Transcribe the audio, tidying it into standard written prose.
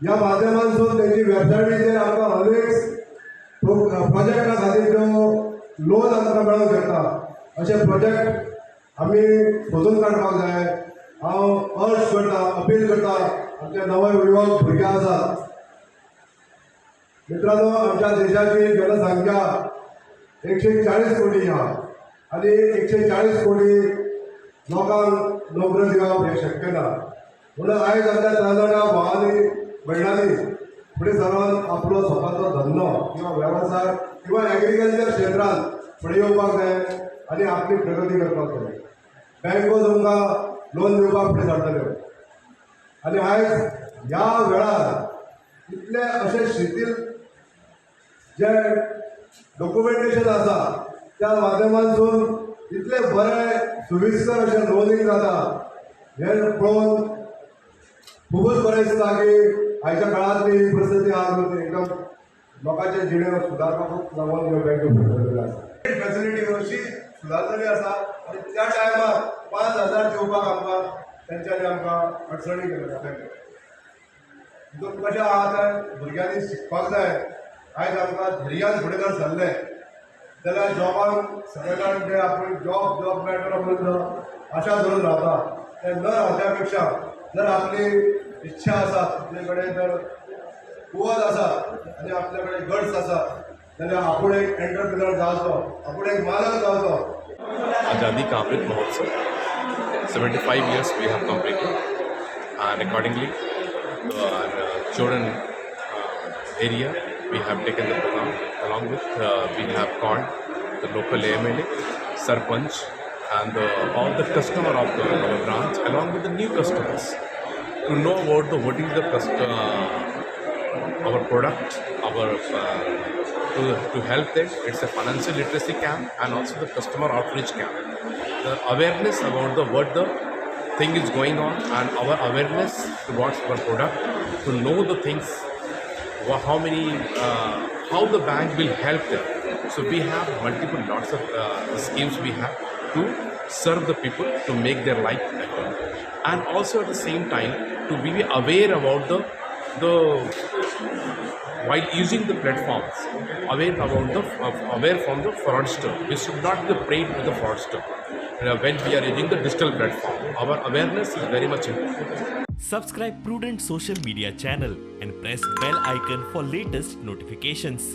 ह्या माध्यमांतसून त्यांची वेबसायटीचेर आमकां अनेक प्रोजेक्टा खातीर ज्यो लोन आमकां मेळोंक शकता, अशे प्रोजेक्ट आमी सोदून काडपाक जाय. हांव अर्ज करता, अपील करता आमचे नवे युवक भुरगे आसात. मित्रांनो, आमच्या देशाची जनसंख्या 140 कोटी आहा आनी 140 कोटी लोकांक नोकऱ्यो दिवप हें शक्य ना. म्हणून आयज आमच्या तरणाट्या भावांनी भयणांनी फुडें सरून आपलो स्वताचो धंदो किंवा वेवसाय किंवा एग्रीकल्चर क्षेत्रांत फुडें येवपाक जाय आनी आपली प्रगती करपाक जाय. बँको तुमकां लोन दिवपाक फुडें सरतल्यो आनी आयज ह्या वेळार इतले अशें शिथील जे डॉक्युमेंटेशन आसा, त्या माध्यमांतसून इतले बरें सुविस्कर अशें लोनींग जाता, हें पळोवन खुबूच बरें दिसता की आयच्या काळांतली ही परिस्थिती आहा न्हू, ती एकदम लोकांचे जिणे सुदारपाकूच लागून ह्यो बँको फुडें आसा. फॅसिलिटी अशी सुदारलेली आसा आनी त्या टायमार 5,000 दिवपाक आमकां तेंच्यांनी आमकां अडचणी केल्यो. हितून कशें आहा तें भुरग्यांनी शिकपाक जाय. आयज आमकां धैर्यान फुडें जर सरले जाल्यार जॉबाक सगळे जाण जे आपूण जॉब जॉब मेळटलो म्हणून आशा धरून रावता, ते न रावच्या पेक्षा जर आपली इच्छा आसा, आपले कडेन जर कुवत आसा आनी आपल्या कडेन गट्स आसा जाल्यार आपूण एक एंटरप्रिनर जावचो, आपूण एक मालक जावचो. आज़ादी का Amrit Mahotsav, 75 years we have completed, and accordingly our Chodan area we have taken the program. Along with we have called the local MLA, Sarpanch and all the customer of our branch, along with the new customers, to know about the what is the our product, our to help them. It's a financial literacy camp and also the customer outreach camp. The awareness about the what the thing is going on and our awareness towards our product, to know the things, how many how the bank will help them. So we have multiple lots of schemes we have to serve the people, to make their life better, and also at the same time to be aware about the while using the platforms, aware about the aware from the fraudster. We should not be prey to the fraudster. When we are using the digital platform, our awareness is very much important. Subscribe Prudent Social Media channel and press bell icon for latest notifications.